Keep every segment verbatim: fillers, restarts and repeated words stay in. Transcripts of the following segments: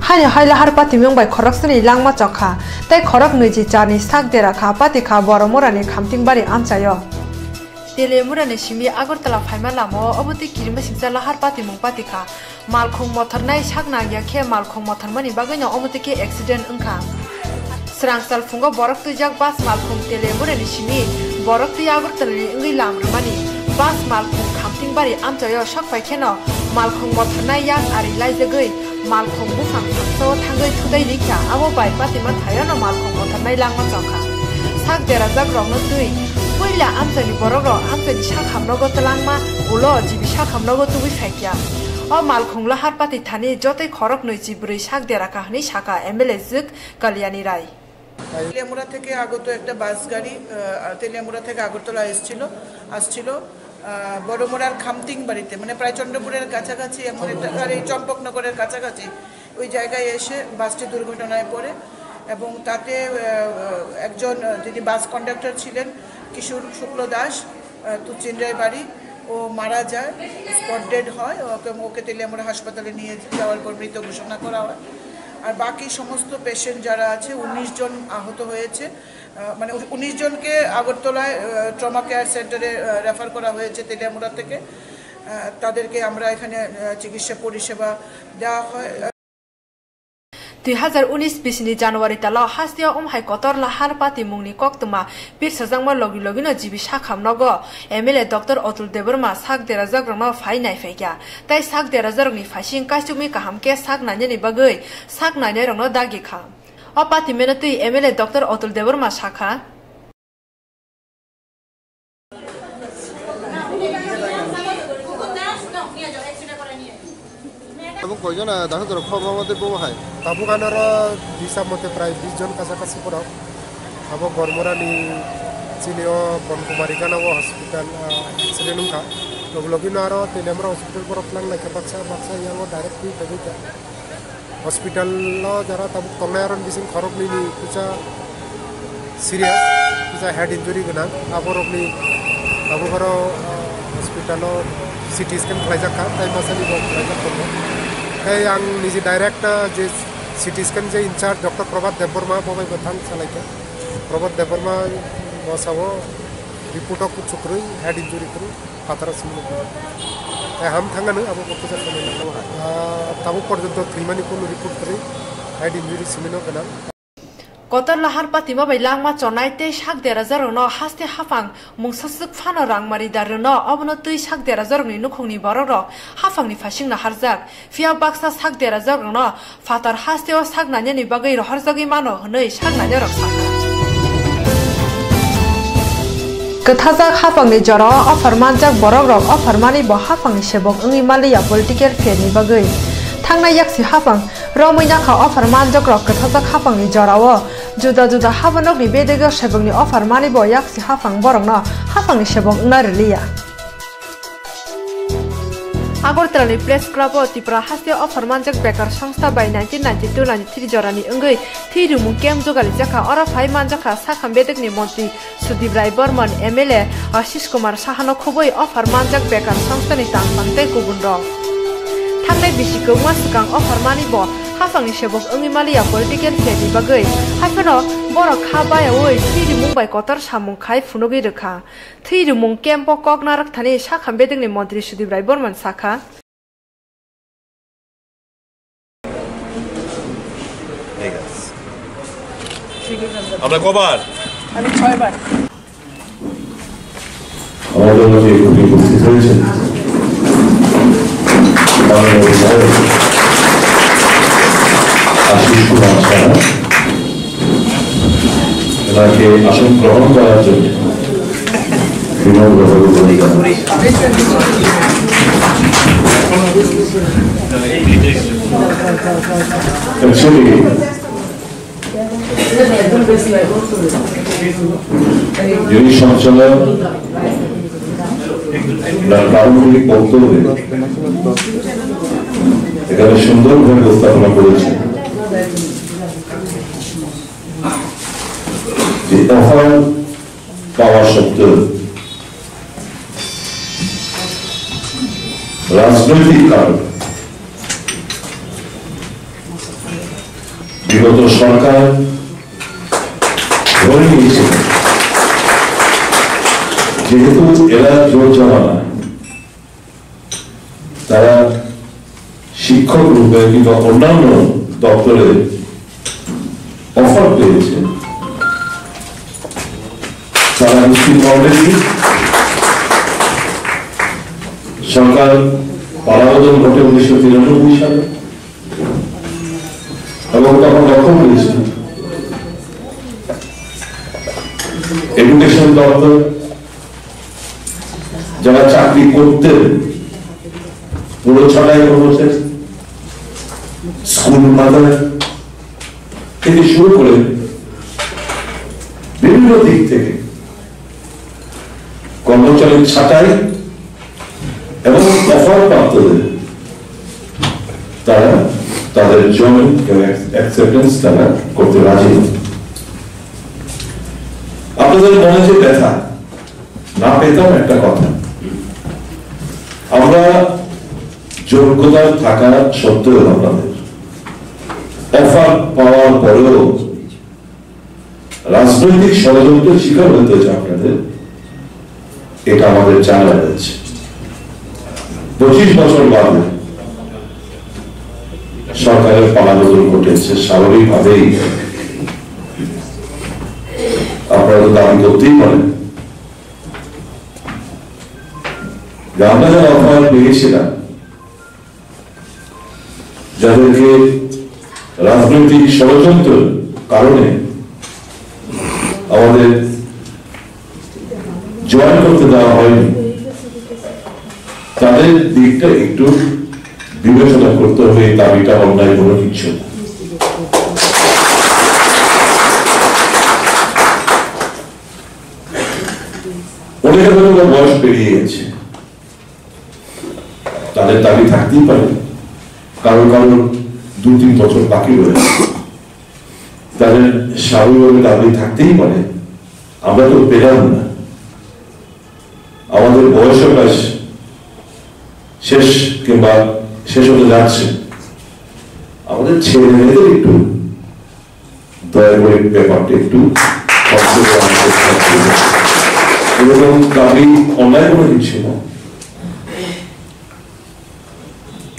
Haino hai lahar patimung bai khoroksani langma chokha, tei khorok nwichi charni sak dera kha, pati kha Boromurani Khamtingbari amchaio. Telemurani simi Agartala phaima lamao obo tei kirima singcha lahar patimung pati kha. Malkhung mothornai sak nangya khe malkhung mothormani bagwino omo twi khe accident wngkha. Srangchal phungo borok twijak bus malkhung Telemurani simi borok twi Agartalani wngwi lam rwmani bus malkhung Khamtingbari amchaio sok phai kheno malkhung mothornai yak ari laijagwi malkhung buphang thangsao thangwi thudai rikha, abo bai patima thaiono malkhung mothornai langma chokha. Sak derajak rokno twi puila amchaini borokrok amchaini sakhamnogo twlangma ulo jibi sakhamnogo tubui phaikha. O malkhung lahar pati thani jotoi khorok nwichi bwrwi sak dera kha hwnwi sakha M L A Jwk Kalyani Rai. Teliamura থেকে আগত একটা বাস গাড়ি, আহ, তেলিয়ামুড়া থেকে আগরতলা এসছিল, আসছিল, আহ, বড়মুড়ার খামতিং বাড়িতে, মানে প্রায় চন্দ্রপুরের কাছাকাছি, এমন একটা, আর এই চম্পকনগরের কাছাকাছি ওই জায়গায় এসে বাসটি দুর্ঘটনায় পড়ে এবং তাতে, আহ, একজন, আহ, যিনি বাস কন্ডাক্টর ছিলেন, কিশোর শুক্ল দাস, আহ, তুচিন্দ্রায় বাড়ি, ও মারা যায়, স্পট ডেড হয়। ওকে, ওকে তেলিয়ামুড়া হাসপাতালে নিয়ে যাওয়ার পর মৃত ঘোষণা করা হয়। আর বাকি সমস্ত পেশেন্ট যারা আছে, উনিশ জন আহত হয়েছে। আহ, মানে, উনিশ জনকে আগরতলায়, আহ, ট্রমা কেয়ার সেন্টারে, আহ, রেফার করা হয়েছে তেলিয়ামুড়া থেকে। আহ, তাদেরকে আমরা এখানে, আহ, চিকিৎসা পরিষেবা দেওয়া হয়। Dui hazar unis bisini January talo hasteo wng hai kotor lahar pati mungni koktwma pirsajakma logi logino jibi sakham nogo M L A Doctor Atul Debbarma sak derajakrokno phai naiphaikha, tei sak derajakrokni phaising kaichukmi kaham khe sak nainani bagwi sak nainairokno dagi kha. O pati meno twi M L A Doctor Atul Debbarma sakha. Tabuk koijon, ah, dakha jora khobor mate bobo hai? Tabuk anoro hisab mate prai bis jon kacha kachi borok. Abo Gormorani chini o Bonkumari gana o hospital, ah, accident wngkha. Logi logi no aro Teliamura hospital borok twlang lai kha baksa, baksa yang o direct twi phai kha. Hospital o jara tabuk tongnai aroni bising khoroknwi ni kisa serious, kisa head injury gwnang. Aborokni tabuk aro, ah, hospital o C T scan khlaijak kha, tai masani bo khlaijak tongo. Tei ang niji direct, ah, je C T scan je in charge Doctor Prabhat Debbarma bo bai bo thang salai kha. Prabhat Debbarma bo sao report o kuchuk kwrwi, head injury kwrwi. Phataro simi nukgo. Tei ham thangano abo bo kisa samani nangkha. Ah, tabuk porjonto thwimani kunu report kwrwi, head injury simi no gwnang. Kotor lahar patima bai langma chonai tei sak derajakrokno haste haphang mungsaswk phano rangmari da rwno, obono twi sak derajakrokni nukhungni borokrok haphangni phaisingno harjak. Phiya baksa sak derajakrokno phatar hasteo sak nainani bagwi rohorjagwi mano hwnwi sak nainairok sakha. Kwthajak haphangni jorao offer manjak borokrok offer manwi bo haphangni sebok wngwi maliya political fearni bagwi. Thangnai yaksi haphang romwi nakha offer manjakrok kwthajak haphangni jorao juda juda habanokni bedego sebokni offer manwi bo yaksi haphang borokno haphangni sebok wngna rwliya. Agartala ni Press Club o Tripura haste offer manjak bekar songstha bai nineteen ninety-two ninety-three jorani wngwi thwi rimung camp jugali jakha. Oro phai manjakha Sakham bedekni montri Sudip Rai Barman, M L A Ashish Kumar Saha no khubui offer manjak bekar songstha ni tangphang tei kubun rok. Thangnai bisi kwbangma swkang offer mani bo haphang ni sebok wngwi maliya political fear ni bagwi, haiphano borok kha bayaui thwi rimung bai kotor samung khai phunugwi rwkha. Thwi rimung camp o kok narwk thani Sakham bedekni montri Sudip Rai Barman sakha. ঠিক আছে। আপনার কবার? আমি ছয়বার। আমাদের মাঝে এখানে উপস্থিত হয়েছেন মাননীয় বিধায়ক আশিস কুমার সাহা। এনাকে আসন গ্রহণ করার জন্য বিনম্রভাবে অনুরোধ জানাই। Actually, যিনি সঞ্চালক, তার প্রারম্ভিক বক্তব্যে এখানে সুন্দরভাবে উপস্থাপনা করেছেন। যে অফার পাওয়া সত্ত্বেও রাজনৈতিক কারণে গত সরকার ধরে নিয়েছিল, যেহেতু এরা জোর জমা না, তারা শিক্ষক রূপে কিংবা অন্যান্য দপ্তরে অফার পেয়েছে, তারা নিশ্চিত পাবেন। সরকার পালাবদল ঘটে উনিশশো তিরানব্বই সালে, এবং তখন লক্ষ্য করেছি এডুকেশন দপ্তর যারা চাকরি করতেন, পুরো ছাটাই কর্মচারী, স্কুল মাদার থেকে শুরু করে বিভিন্ন দিক থেকে কর্মচারী ছাঁটাই এবং অফার প্রাপ্তদের তারা তাদের জয়েন এবং অ্যাকসেপ্টেন্স তারা করতে রাজি নয়। আপনাদের মনে যে ব্যথা, না পেতাম একটা কথা, আমরা যোগ্যতা থাকা সত্ত্বেও আপনাদের অফার পাওয়ার পরেও রাজনৈতিক ষড়যন্ত্রের শিকার হতে হয়েছে আপনাদের, এটা আমাদের জানা রয়েছে। পঁচিশ বছর বাদে সরকারের পালাবদল ঘটেছে, স্বাভাবিকভাবেই আপনারা তো দাবি করতেই পারেন যে আমরা যারা অফার পেয়েছিলাম, যাদেরকে রাজনৈতিক ষড়যন্ত্রের কারণে আমাদের জয়েন করতে দেওয়া হয়নি, তাদের দিকটা একটু বিবেচনা করতে হবে। এই দাবিটা অন্যায় কোনো কিছু না। অনেকের হয়তো বা বয়স পেরিয়ে গেছে, তাদের দাবি থাকতেই পারে, কারোর কারোর দু তিন বছর বাকি রয়েছে, তাদের স্বাভাবিকভাবে দাবি থাকতেই পারে। আমরা তো পেলাম না, আমাদের বয়সও প্রায় শেষ কিংবা শেষ হতে যাচ্ছে। আমাদের ছেলে মেয়েদের একটু দয়া করে ব্যাপারটা একটু কম করে আমাদের সাথে, এরকম দাবি অন্যায় কোনো কিছু না।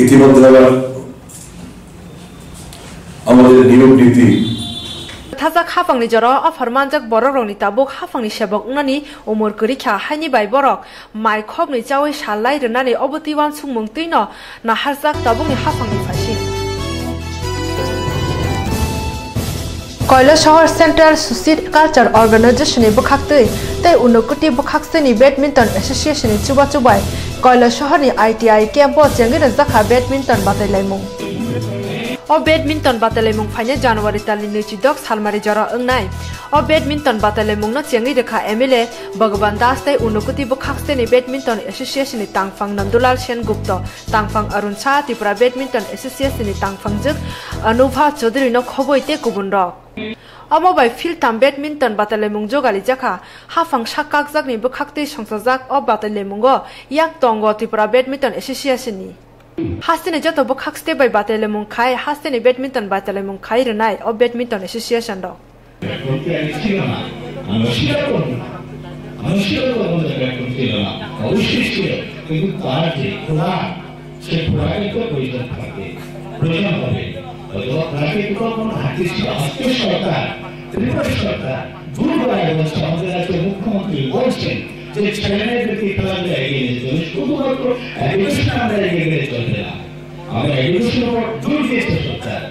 ইতিমধ্যে আবার আমাদের নিয়োগ নীতি Thajak haphangni jora offer manjak borok rokni tabuk haphangni sebok wngnani umor kwrwi kha, haini bai borok mai khopnwi chaui sal lai rwnani obo twi uansukmung twino naharjak tabukni haphangni phaising. Koilasohor Central Sushi Culture Organization ni bwkhaktwi tei Unakoti bwkhakseni Badminton Association ni chubachu bai Koilasohor ni I T I camp o chengwi rwjakha badminton batailaimung. O badminton batailaimung phainai January talni nwichidok salmari jora wngnai. O badminton batailaimungno chengwi rwkha M L A Bhagwan Das tei Unakoti bwkhakseni Badminton Association ni tangphang Nandulal Sengupta, tangphang Arun Shah, Tripura Badminton Association ni tangphangjwk Anubha Chaudhary no khobwi tei kubun rok. Omo bai philtham badminton batailaimung jogalijakha. Haphang sak kakjakni bwkhaktwi songchajak o batailaimung o yak tongo Tripura Badminton Association ni. Hasteni joto bwkhak step bai batailaimung khai, hasteni badminton batailaimung khai rwnai o badminton association rok. ব্যাকরণ কি আমি ছিল না? আমরা স্বীকার করব না। আমরা স্বীকার করব যে ব্যাকরণ ছিল না। অবশ্যই ছিল, কিন্তু তার যে খোলা, সে খোলার একটা প্রয়োজন থাকে, প্রয়োজন হবে। হয়তো প্রাকৃতিক কোনো ঘাটতি ছিল। আজকে সরকার, ত্রিপুরা সরকার দূর করা হয়েছে। আমাদের রাজ্যের মুখ্যমন্ত্রী বলছেন যে ছেলেমেয়েদেরকে খেলাধুলা এগিয়ে নিয়ে চলে, শুধুমাত্র এডুকেশন আমরা এগিয়ে গেলে চলবে না। আমরা এডুকেশনের উপর জোর দিয়েছে সরকার।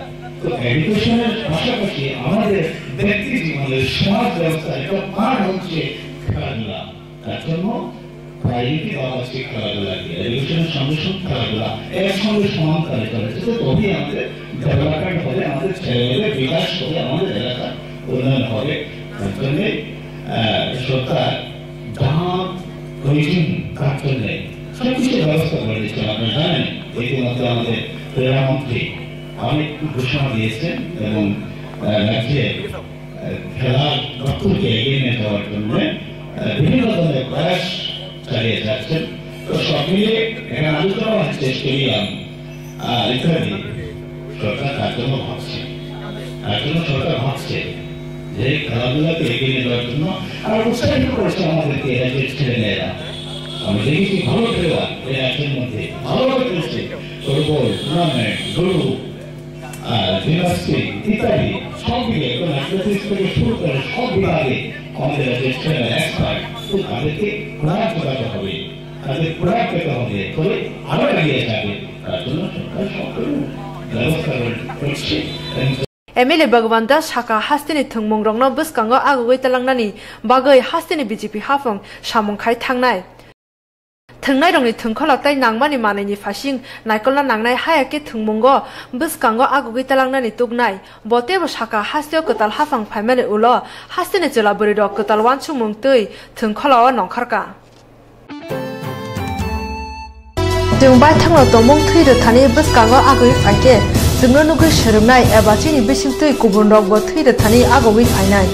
তো এডুকেশনের পাশাপাশি আমাদের ব্যক্তি জীবনের, সমাজ ব্যবস্থার একটা পার্ট হচ্ছে খেলাধুলা। তার জন্য প্রায়োরিটি দেওয়া হচ্ছে খেলাধুলাকে। এডুকেশনের সঙ্গে সঙ্গে খেলাধুলা একসঙ্গে সমান তালে চলে যেতে, তবেই আমাদের ডেভেলপমেন্ট হবে, আমাদের ছেলেমেয়েদের বিকাশ হবে, আমাদের এলাকার উন্নয়ন হবে। তার জন্যে, আহ, সরকার ডান্স, কুইজিং, তার জন্যে সব কিছু ব্যবস্থা করে দিচ্ছে। আপনারা জানেন, ইতিমধ্যে আমাদের ক্রীড়ামন্ত্রী অনেক ঘোষণা দিয়েছেন এবং, আহ, রাজ্যে, আহ, খেলার দপ্তরকে এগিয়ে নিয়ে যাওয়ার জন্য, আহ, বিভিন্ন ধরনের প্রয়াস চালিয়ে যাচ্ছেন। তো সব মিলিয়ে এখানে আলোচনা হচ্ছে স্টেডিয়াম, আহ, ইত্যাদি সরকার তার জন্য ভাবছে। এখনো সরকার ভাবছে যে এই খেলাধুলাকে এগিয়ে নিয়ে যাওয়ার জন্য আরো উৎসাহিত করেছে আমাদেরকে রাজ্যের ছেলেমেয়েরা। আমরা দেখেছি ভালো খেলোয়াড় এই রাজ্যের মধ্যে, ভালোভাবে খেলছে। ফুটবল, টুর্নামেন্ট, লুডো, আহ, জিমন্যাস্টিক ইত্যাদি সব দিকে, একদম অ্যাথলেটিক্স থেকে শুরু করে সব বিভাগে আমাদের রাজ্যের ছেলেমেয়েরা এক্সপার্ট। তো তাদেরকে প্রাণ জোগাতে হবে, তাদের প্রাণ পেতে হবে, ফলে আরো এগিয়ে যাবে। তার জন্য সরকার সব রকম ব্যবস্থা গ্রহণ করছে। M L A Bhagwan Das sakha, hasteni thwngmungrokno bwskango agugwi tlangnani bagwi hasteni B J P haphang samung khai thangnai. Thwngnairokni thwngkholo tei nangmani manwini phasing naikolna nangnai, haya khe thwngmungo bwskango agugwi tlangnani tuknai. Bo teibo sakha, hasteo kwtal haphang phaimani ulo hasteni chwla bwrwirok kwtal uansukmung twi thwngkholo-o nongkhorkha. Chwng baithangno tongmung thwi rwthani bwskango agwi phai khe, chwngno nugwi swrwngnai eba chini bisingtwi kubunrokbo thwi rwthani agogwi phainai.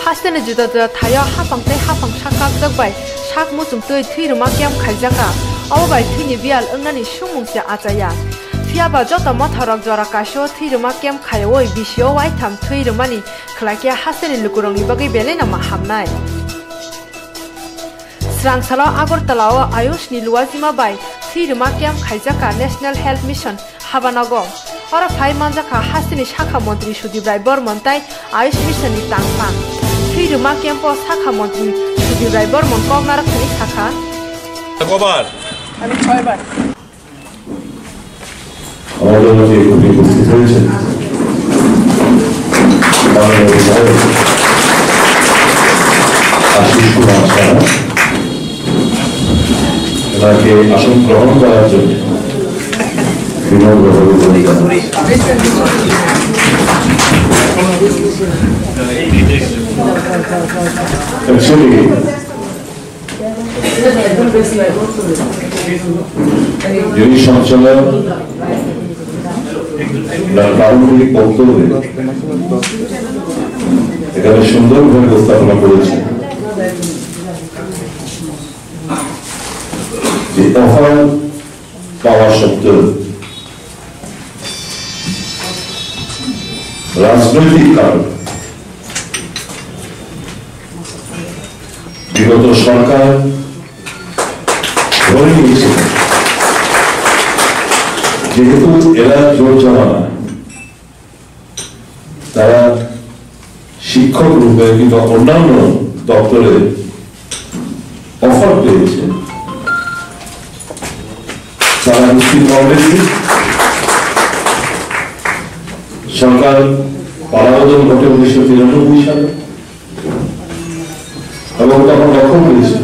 Hasteni juda juda thaio haphang tei haphang sak kakjak bai sak muchung twi thwi rwma camp khaijakha. Obo bai thwini biyal wngnani sumung se achaiya. Phiya ba joto motharok jora kaisio thwi rwma camp khaiwi bisio waitham thwi rwmani khlai khe hasteni lukurokni bagwi belai no ma hamnai. Srangsalo Agartala-o Ayush ni luajima bai thwi rwma camp khaijakha National Health Mission habanogo. Oro phai manjakha hasteni sakha montri Sudip Rai Bormon tai Ayush Mission ni tangphang. Thwi rwma camp-o sakha montri Sudip Rai Bormon kok narwk thani sakha. কতবার? আমি ছয়বার। আমাদের মাঝে এখানে উপস্থিত হয়েছেন মাননীয় বিধায়ক আশিস কুমার সাহা, ওনাকে আসন গ্রহণ করার জন্য বিনম্রভাবে অনুরোধ জানাচ্ছি। Actually, যিনি সঞ্চালক তার প্রারম্ভিক বক্তব্যে এখানে সুন্দরভাবে উপস্থাপনা করেছেন যে অফার পাওয়া সত্ত্বেও রাজনৈতিক কারণে বিগত সরকার ধরে নিয়েছিল, যেহেতু এরা জোর জমা না, তারা শিক্ষক রূপে কিংবা অন্যান্য দপ্তরে অফার পেয়েছে, তারা নিশ্চিত পাবেন। সরকার পালাবদল ঘটে উনিশশো তিরানব্বই সালে, এবং তখন লক্ষ্য করেছি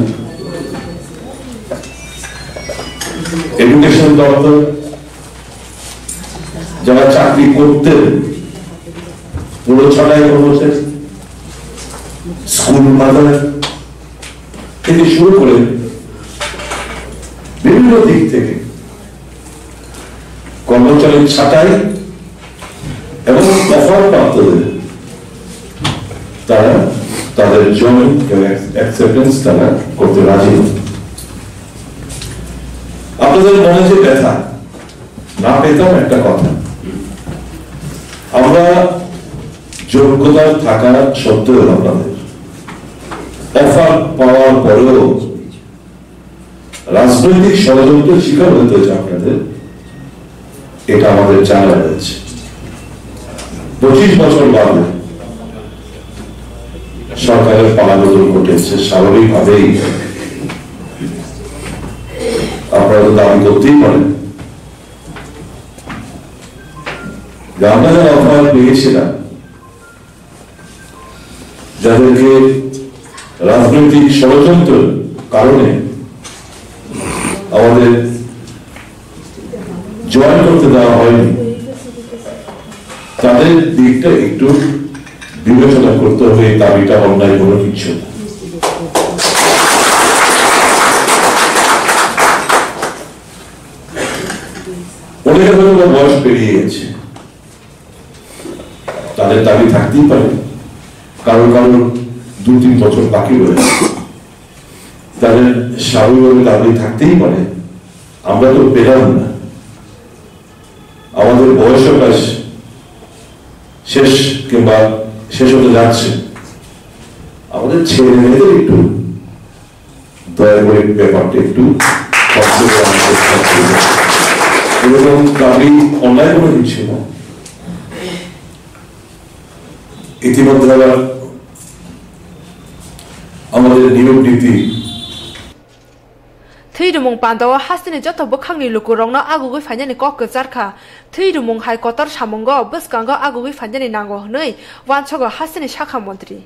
এডুকেশন দপ্তর যারা চাকরি করতেন, পুরো ছাটাই কর্মচারী, স্কুল মাদার থেকে শুরু করে বিভিন্ন দিক থেকে কর্মচারী ছাটাই এবং অফার প্রাপ্তদের তারা তাদের জয়েন এবং অ্যাকসেপ্টেন্স তারা করতে রাজি নন। আপনাদের মনে যে ব্যথা, না পেতাম একটা কথা, আমরা যোগ্যতা থাকা সত্ত্বেও আপনাদের অফার পাওয়ার পরেও রাজনৈতিক ষড়যন্ত্রের শিকার হতে হয়েছে আপনাদের, এটা আমাদের জানা রয়েছে। পঁচিশ বছর বাদে সরকারের পালাবদল ঘটেছে, স্বাভাবিকভাবেই আপনারা তো দাবি করতেই পারেন যে আমরা যারা অফার পেয়েছিলাম, যাদেরকে রাজনৈতিক ষড়যন্ত্রের কারণে আমাদের জয়েন করতে দেওয়া হয়নি, তাদের দিকটা একটু বিবেচনা করতে হবে। এই দাবিটা অন্যায় কোনো কিছু না। অনেকের হয়তো বা বয়স পেরিয়ে গেছে, তাদের দাবি থাকতেই পারে, কারো কারো দু তিন বছর বাকি রয়েছে, তাদের স্বাভাবিকভাবে দাবি থাকতেই পারে। আমরা তো পেলাম না, আমাদের বয়স প্রকাশ শেষ কিংবা শেষ হতে যাচ্ছে, আমাদের ছেলে মেয়েদের একটু দয়া করে ব্যাপারটা একটু কষ্ট করে আমাদের করতে হবে। এরকম দাবি অন্যায় কোনো কিছু না। ইতিমধ্যে আবার আমাদের নিয়োগ নীতি Thwi rwmung pandao hasteni joto bwkhakni lukurokno agugwi phainani kok kwchar kha. Thwi rwmung hai kotor samungo bwskango agugwi phainani nango hwnwi uansogo hasteni sakha montri.